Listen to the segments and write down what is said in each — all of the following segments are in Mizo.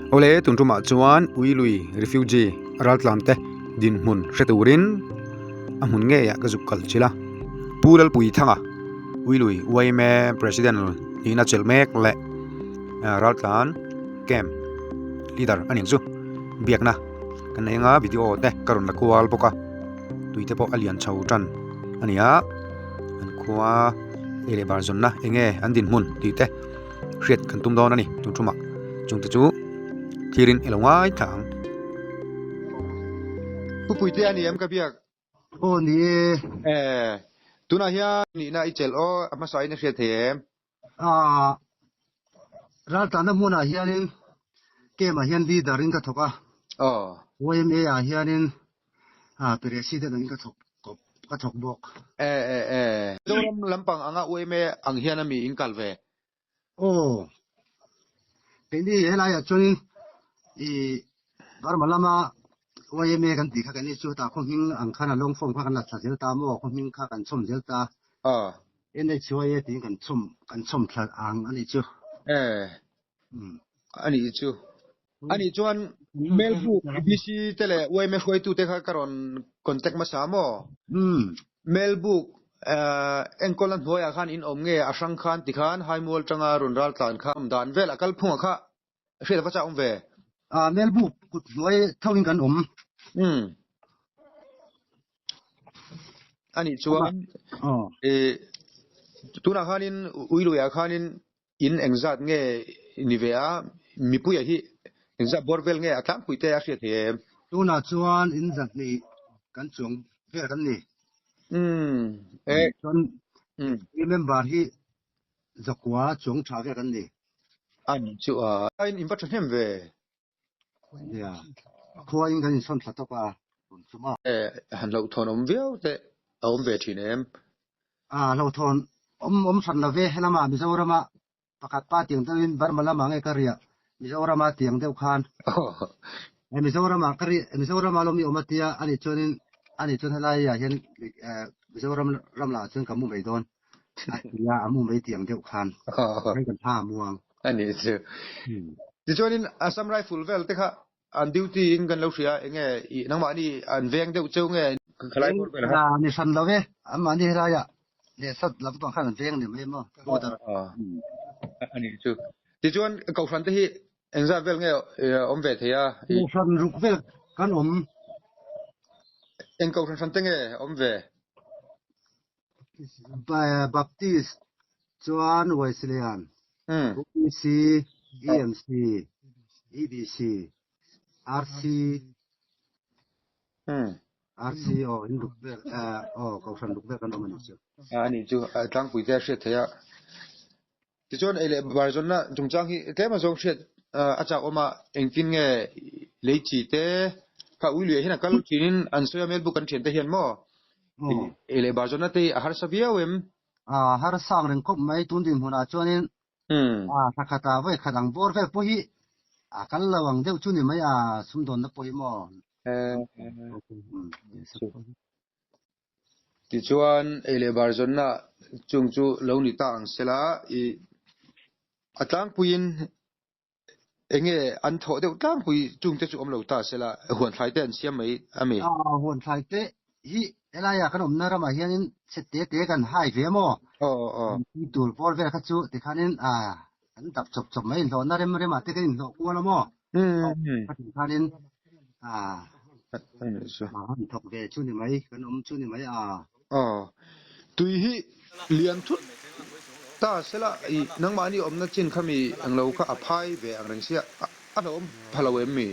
Awle tun tumah chuan Uilui refugee raltlan te dinhmun hre turin a hmun ngeiah ka zuk kal chilh a. Pu Lalpui Thanga Uilui yma President nihna chelh mek leh raltlan camp leader a nih chu biakna kan nei anga video te ka rawn la kual bawk a tui te pawh a lian chho tan a ni a an khua ei leh bar zawnna eng nge an dinhmun tih te hriat kan tum dawn a ni tun tumah chung te chu thlirin i lo ngai thla ang. Pupuite a ni em ka biak? Aw ni e. Eh, tunah hian nihna i chelh aw a hmasa in a hriat thei em? Ah, raltlanna hmunah hianin camp ah hian leader in ka thawk a. Aw. YMA ah hianin ah president angin ka thawk kawp ka thawk bawk. Eh eh eh. Mizoram lampang anga YMA ang hian ami in kal ve? Aw. Keini helaiah chuanin i Burma lama YMA kan tih kha keini chu hetah khaw hming ang khan a long form kha kan la thla zel ta maw khaw hming kha kan chhawm zel ta. Aw. NHYA tiin kan chhawm kan chhawm thla ang a nih chu. Eh. A nih chu. A nih chuan Melbourne ABC te leh YMA hruaitu te kha ka rawn contact hmasa maw? Melbourne enkawlna hnuaiah khan in awm nge a hrang khan tikhan Haimual tanga rawn ral tlan kha awm dan vel a kalphungah kha hriat ava chak awm ve. Melbourne kut hnuai tho in kan awm. A nih chuan tunah khanin Uiluiah khanin In engzat nge ni ve a, mipuia hi engzat bawr vel nge a tlangpui te a hriat thei em? Tunah chuan in zahnih kan chuang vel kan ni. Umm e. Chuan mi member hi zakua chuang tha vel kan ni. An chu a. In va thahnem ve. Nia, khua in kan insawn thla tawk a, tun chum a. E, han hlauhthawn awm viau te a awm ve thin em? A, hlauhthawn awm awm hran lo ve, helama Mizorama pakhat pa tiang deuhin Burma lamah nge ka riah, Mizorama tiang deuh khan. E, Mizorama ka riah, Mizorama lawm i awm a tia, ani chuanin ani chuan helai ah hian Mizoram ram lah chuan ka mu mai dawn a tia, a mu mai tiang deuh khan. Kan kan thla a muang. A nih chu. Tichuanin Assam Rifle vel te kha an duty in kan lo hria enge i nangmahni an veng deuh cheu nge khalai bawr vel kha? Ni hran lo e, anmahni helaiah leh sat lampang khan an veng ni mai maw border. A nih chu. Tichuan Kohhran te hi engzat vel nge awm ve thei a? Kohhran ruk vel kan awm. Eng Kohhran hran te nge awm ve? Baptist chuan Wesleyan, UPC, EMC, EBC, RC, RC aw in ruk vel aw kohhran ruk vel kan awm a nih chu. A nih chu tlangpui te a hriat theih a. Tichuan ei leh bar zawnna chungchang hi tlem a zawng hriat a chak awm a, engtin nge lei chi te kha ui luiah hian a kal thin in an sawi a Melbourne kan thian te hian maw ei leh bar zawnna te hi a harsa viau em? A harsa ang reng khawp mai tun dinhmunah chuanin a thla khat ah vawi khat ang bawr vel pawh hi a kal lo ang deuh chu ni mai a sumdawnna pawh hi maw. Tichuan, ei leh bar zawnna chung chu lo ni ta ang sela, i a tlangpuiin eng nge an thawh deuh tlangpui chungte chu awm lo ta sela, huan thlai te an siam mai a mi? A, huan thlai te hi helaiah kan awmna ramah hianin chhe te te kan hai ve maw? Aw, aw. Tui tur bawr vel kha chu tikhanin a kan dap chawp chawp mai, inhlawhna rem remah te kan inhlawh kual a maw? Khatih khanin a han thawk ve chu ni mai, kan awm chu ni mai a. Aw, tui hi lian thut ta sela i nangmahni awmna chin kha mi englo kha a phai ve ang reng sia, a hlauhawm pha lo em mi?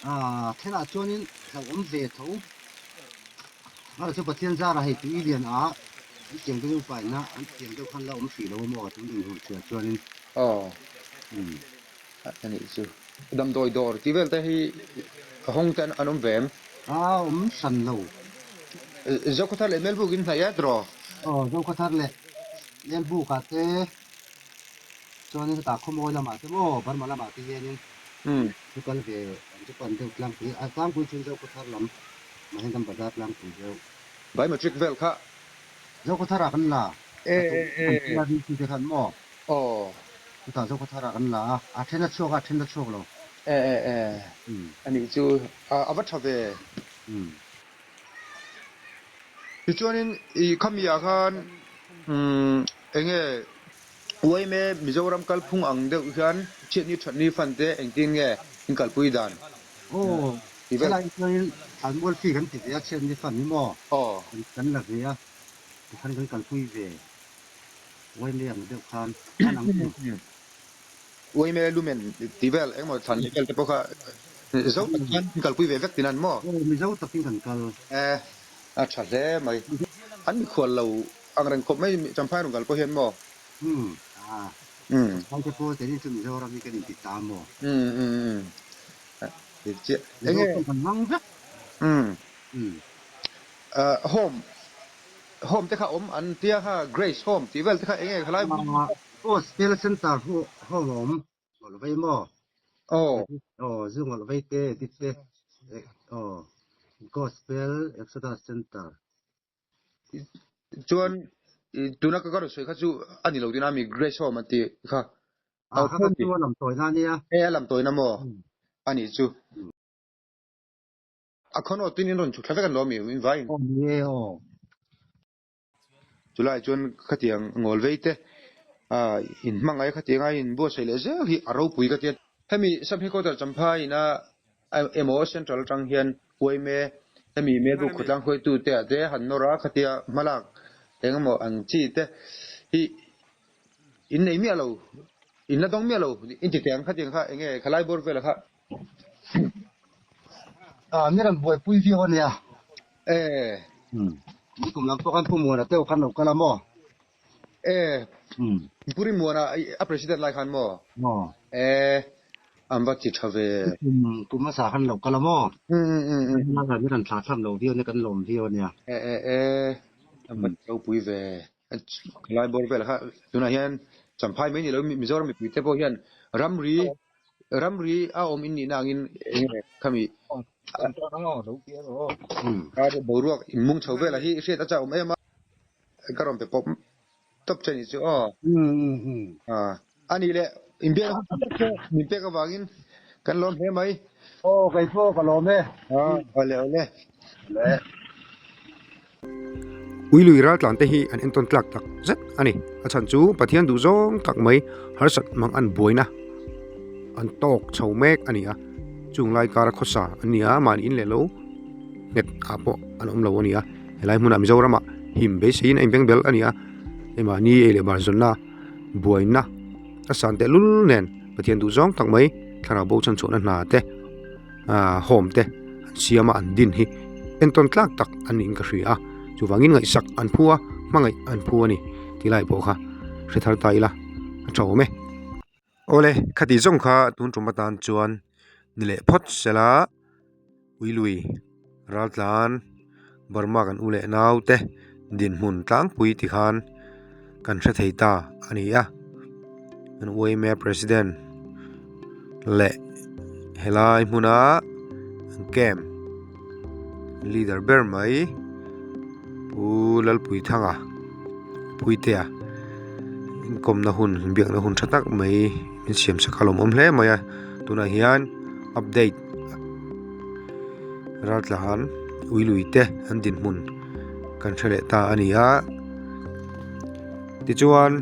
A, thenah chuanin hlauhawm ve tho. Mara chu Pathian zara hei tui lian a an tiang deuh upaina an tiang deuh khan la awm hrih lo a maw tun inhmuh chhiah chuanin. Aw. A nih chu. Damdawi dawr tih vel te hi a hawng te an awm ve em? A awm hran lo. Zokhawthar leh Melbuk in hnaih et rawh. Aw, Zokhawthar leh Melbuk ah te chuanin hetah Khawmawi lamah te maw Burma lamah te hianin chu kal ve an chu pan deuh tlangpui a tlangpui chuan Zokhawthar lam mah hian kan bazar tlangpui deuh. Biometric vel kha. Zokhawthar ah kan la. E e e. Kan tia khan maw. Aw. Chutah Zokhawthar ah kan la a, a then a chhuak a, a then a chhuak lo. E e e anih chu a va tha ve. Tichuanin i khamiah khan enge yma Mizoram kalphung ang deuh hian chhiatni thatni fan te engtin nge in kalpui dan? Aw, helai chuanin Thlanmual fee kan ti ve a, chhiatni fan hi maw kan la ve a, tikhan kan kalpui ve yma ang deuh khan an ang em? Yma lumen tih vel engemaw thlan leh vel te pawh kha Mizo tak hian in kalpui ve vek tin an maw? Aw, Mizo takin kan kal. E, a tha hle mai. An mikhual lo ang reng khawp mai Champhai rawn kal pawh hian maw? Umm, a, Champhai te pawh keini chu Mizoram hi kan inti ta maw? Umm, umm, umm, dik chiah. Mizo tawng kan hmang vek. Umm, home, home te kha awm an tia kha Grace home tih vel te kha eng nge khalai? Gospel Center home a awm. Ngawlh vei maw? Aw. Aw, zu ngawlh vei te, edit te. Aw, Gospel Exodus Center. Chuan tuna ka rawn sawi kha chu a ni lo tina mi Grace Home an tih kha. Ah, kha kha chu a lam tawina ania. E, a lam tawina maw? A nih chu. A khawnawt tuin in rawn chhuk thla vek an lo ami in vaiin. Aw ni e, aw. Chulai chuan khatiang ngawl vei te in hmangaih khatiang a in buatsaih leh zel hi a ropui ka ti a. Hemi Sub Headquarter Champhai ina emaw Central atang hian yma hemi Melbuk khawtlang hruaitu te ah te han nawr a khatia hmalak engemaw ang chi te hi in nei miah lo, in la dawng miah lo in ti teh ang khatiang kha enge khalai bawr velah kha. A ni rawn buaipui viau a nia. E. Ni kum lam pawh khan Pu Muana te khan lo kal a maw? E. Pu Ri Muana a president lai khan maw? Maw. E. An va ti tha ve. Kum kum hmasa khan lo kal a maw? Ni rawn thlah thlak lo viau a nia kan lawm viau a nia. E e e. An va ti ropui ve. Lai bawr vel kha tunah hian Champhai mai ni lo Mizoram mipui te pawh hian ramri ramri a awm in nihna angin enge khami boruak inmung chho velah hi hriat a chauh awm em a ka rawn pe pawp tawp che nih chu aw a nih leh inbiakna hun tha tak te min pek avangin kan lawm hle mai. Aw kei pawh ka lawm e. Awle awle. Ui lui raltlan te hi an entawn tlak tak zet a ni. A chhan chu Pathian duh zawng tak mai harsat mang an buaina an tawk chho mek a ni a. Chung lai kara khawsa an ni a, mahni in leh lo nghet ah pawh an awm lo a ni a. Helai hmunah Mizoramah him beiseiin a inbeng bel a ni a. Hei mahni ei leh bar zawnna buaina a san tehlul nen Pathian duh zawng tak mai thlarau bo chhan chhuahna hna te ah home te an siam a an din hi entawn tlak tak an niin ka hria a chuvangin ngaihsak an phu a hmangaih an phu a ni tih lai pawh kha hre thar ta ila a tha awm e. Awle khati zawng kha tun tum atan chuan ni leh phawt sela Uilui raltlan Burma kan u leh nau te dinhmun tlangpui ti khan kan hre thei ta a ni a kan yma president leh helai hmuna an camp leader ber mai Pu Lalpuithanga Puitea inkawmna hun inbiakna hun tha tak mai min siam sak a lawmawm hle mai a tunah hian update raltlan ui lui te an dinhmun kan hre leh ta a ni a tichuan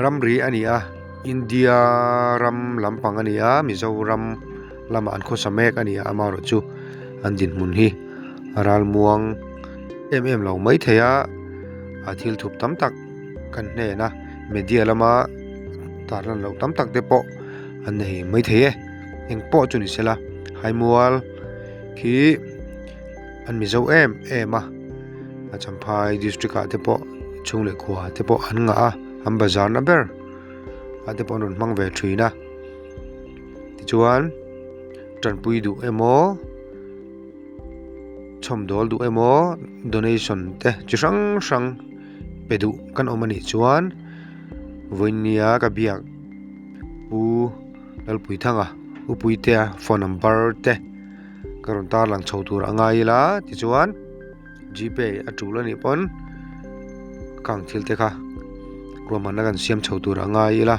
ramri a ni a India ram lampang a ni a Mizoram lamah an khawsa mek a ni a amaherawhchu an dinhmun hi a ralmuang em em lo mai thei a a thil thup tam tak kan hnen a media lama tarlan loh tam tak te pawh an nei mai thei e eng pawh chu ni sela haimual khi an mizo em em a a champhai district ah te pawh chhung leh khua te pawh an ngah a an bazar na ber ah te pawh an rawn hmang ve thin a tichuan tanpui duh emaw chhawmdawl duh emaw donation te chi hrang hrang pe duh kan awm anih chuan vawinia ka biak pu Lalpuithanga u Puitea phone number te ka rawn tarlang chho tur a ngai ila tichuan gpay a tul anih pawn kang thil te kha ruahmanna kan siam chho tur a ngai ila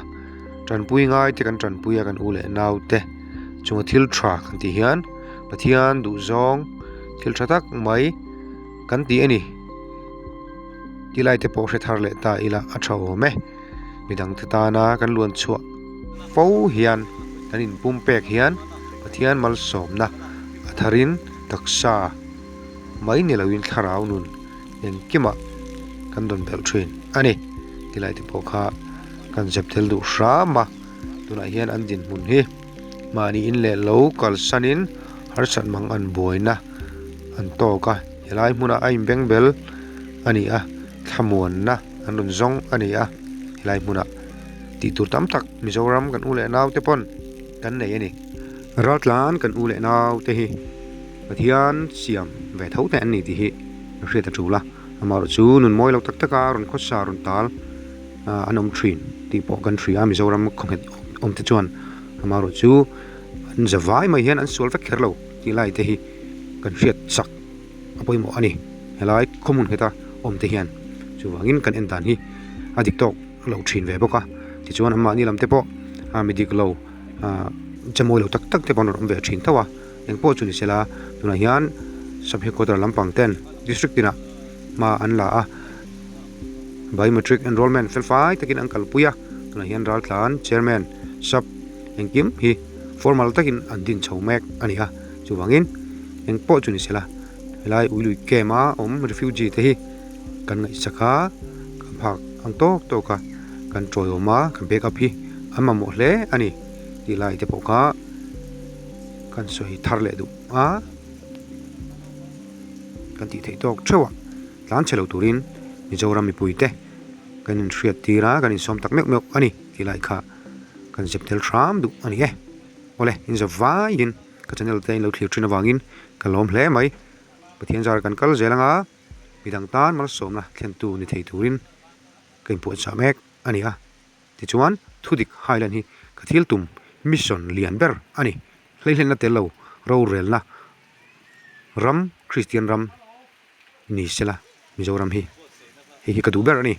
tanpui ngai te kan tanpui a kan u leh nau te. Chunga thil tha kan tih hian Pathian duhzawng thil tha tak mai kan ti a ni. Tilai te pawh hre thar leh ta ila a tha awm e. Midang te tana kan luan chhuah fo hian kan inpum pek hian Pathian malsawmna a tharin taksa mai ni loin thlarau nun engkimah kan rawn belh thin a ni. Tilai te pawh kha kan zep tel duh hram a, tunah hian an dinhmun hi mahni in leh lo kalsanin harsat mang an buaina an tawk a, helai hmunah a inbeng bel a ni a, thlamuanna an rawn zawng a ni a, helai hmunah tih tur tam tak Mizoram kan u leh nau te pawn kan nei a ni. Raltlan kan u leh nau te hi Pathian siam ve tho te an ni tih hi ka hriat a tul a, amaherawh chu nun mawi lo tak tak a rawn khawsa rawn tal an awm thin tih pawh kan hria a, Mizoram khawnghet awm te chuan amaherawh chu an za vai mai hian an sual vek kher lo tih lai te hi kan hriat chak a pawimawh a ni. Helai khawhmun ngheta awm te hian chuvangin kan en dan hi a dik tawk lo thin ve bawk a, tichuan anmahni lam te pawh mi dik lo che mawi lo tak tak te pawh an rawn awm ve thin tho a, engpawh chu ni sela tunah hian sub headquarter lampang ten district tinah hma an la a, biometric enrollment fel fai takin an kalpui a, tunah hian raltlan chairman sub engkim hi formal takin an din chho mek a ni a, chuvangin engpawh chu ni sela helai Uilui camp a awm refugee te hi kan ngaihsak a, kan phak ang tawk tawk a, kan tawiawm a, kan back up hi an mamawh hle a ni tih lai te pawh kha kan sawi thar leh duh a, kan tih theih tawk theuh a, tlan chhe lo turin Mizoram mipui te kan inhriat tir a, kan insawm tak meuh meuh a ni tih lai kha kan zep tel hram duh a ni e. Awle, in zap vaiin ka channel te in lo thlir thin avangin ka lawm hle mai. Pathian zar kan kal zel anga midang tan malsawmna thlentu ni thei turin ka inpuahchah mek a ni a. Tichuan, thudik Highland hi ka thil tum mission lian ber a ni. Hleihlenna tel lo rorelna ram, Kristian ram ni sela Mizoram hi hei hi ka duh ber a ni.